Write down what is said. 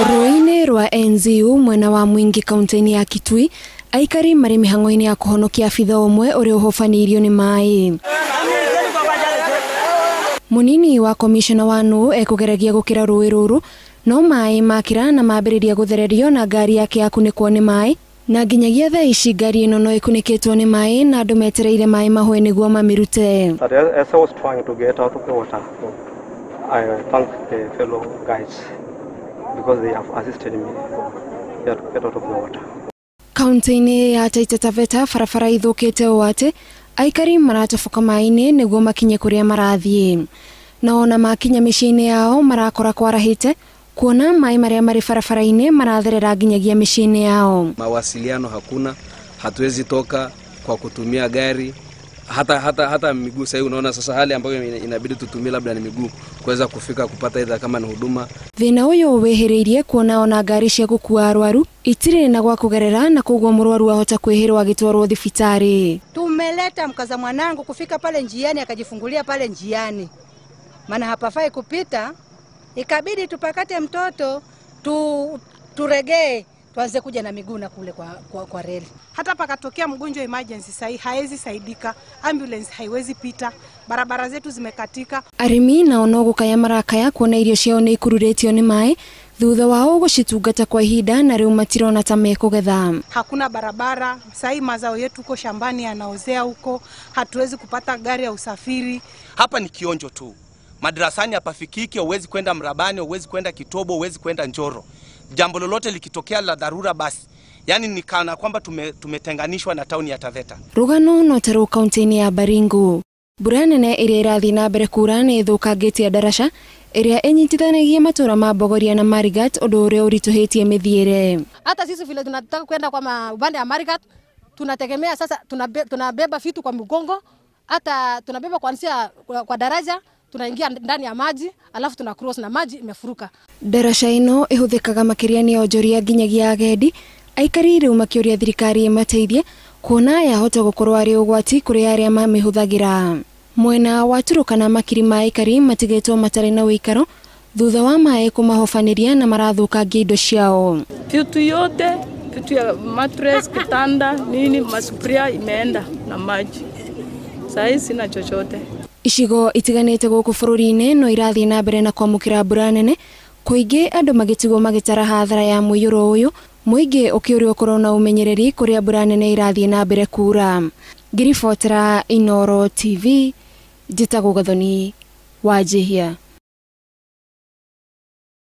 Rũĩ-inĩ rwa Enziu mwena wa Mwingi kaunti-inĩ ya Kitui, aikari marĩ mĩhang'o-inĩ ya kũhonokia abitha ũmwe ũrĩa ũhobanĩirio nĩ maĩ. Mũnini wa komishona wa NU ekũgeragia gũkĩra rũĩ rũrũ no maĩ makĩra na mambĩrĩria gũthererio na ngari yake yakunĩkwo nĩ maĩ, na nginyagia thaa ici ngari ĩno no ĩkunĩkĩtwo nĩ maĩ na andũ metereire maĩ mahũe nĩguo mamĩrute. As I was trying to get out of the water, I thank the fellow guys because they have assisted me to get out of the water. Kaunti-inĩ ya Taita Taveta barabara ithũkĩte ũũ atĩ aikari maratoboka maĩ-inĩ nĩguo makinye kũrĩa marathiĩ, na ona makinya mĩciĩ-inĩ yao marakora kwarahĩte kuona maĩ marĩa marĩ barabara-inĩ maratherera nginyagia mĩciĩ-inĩ yao. Mawasiliano hakuna, hatuwezi toka kwa kutumia gari hata miguu. Sasa unaona sasa hali ambayo inabidi tutumie labda ni miguu kuweza kufika kupata idha kama ni huduma. Thĩna ũyũ wĩhĩrĩirie kuona ona ngari cia gũkua arwaru itirĩ na gwa kũgerera na koguo mũrwaru ahota kwĩhĩrwo agĩtwarwo thibitarĩ. Tumeleta mkaza mwanangu kufika pale njiani akajifungulia pale njiani, maana hapafai kupita, ikabidi tupakate mtoto turegee tuanze kuja na miguu na kule kwa reli. Hata pakatokea mgonjwa emergency sahi haezi saidika, ambulance haiwezi pita, barabara zetu zimekatika. Arĩmi nao no gũkaya marakaya kuona irio ciao nĩ ikururĩtio nĩ maĩ thutha wao gũcitungata kwa ihinda na rĩu matirona ta mekũgetha. Hakuna barabara, sahi mazao yetu huko shambani yanaozea huko, hatuwezi kupata gari ya usafiri. Hapa ni kionjo tu. Madrasani hapafikiki, huwezi kwenda Mrabani, huwezi kwenda Kitobo, huwezi kwenda Njoro. Jambo lolote likitokea la dharura basi, yani ni kana kwamba tumetenganishwa na tauni ya Taveta. Rugano no taru kaunti-inĩ ya Baringo. Mbura nene ĩrĩa ĩrathiĩ na mbere kura nĩ ĩthũkangĩtie ndaraca ĩrĩa ĩnyitithanagia matũra ma Bogoria na Marigat, ũndũ ũrĩa ũritũhĩtie mĩthiĩre. Hata sisi vile tunataka kwenda kwa upande ya Marigat tunategemea sasa, tunabeba vitu kwa mgongo, hata tunabeba kuanzia kwa daraja tunaingia ndani ya maji alafu tuna cross na maji imefuruka. Ndaraca ĩno ĩhũthĩkaga makĩria nĩ onjoria nginyagia agendi. Aikari rĩu makĩũria thirikari ĩmateithie kuona yahota gũkorwo arĩ ũgwati kũrĩ arĩa mamĩhũthagĩra. Mwena wa Turukana makiri ma aikari matigĩtwo matarĩ na ũikaro thutha wa maĩ kũmahobanĩria na marathũkangia indo ciao. Vitu yote, vitu ya mattress, kitanda, nini, masufuria imeenda na maji. Sasa sina chochote. Icigo itiganĩte gũkũ bũrũri-inĩ no irathiĩ na mbere na kwamũkĩra mbura nene, kũingĩ andũ magĩtigwo magĩtara hathara ya mũiyũro ũyũ, mũingĩ ũkĩũrio ũkorwo na ũmenyereri kũrĩa mbura nene irathiĩ na mbere kura. Ngĩribotera Inooro TV, njĩtagwo Gathoni Wanjihia.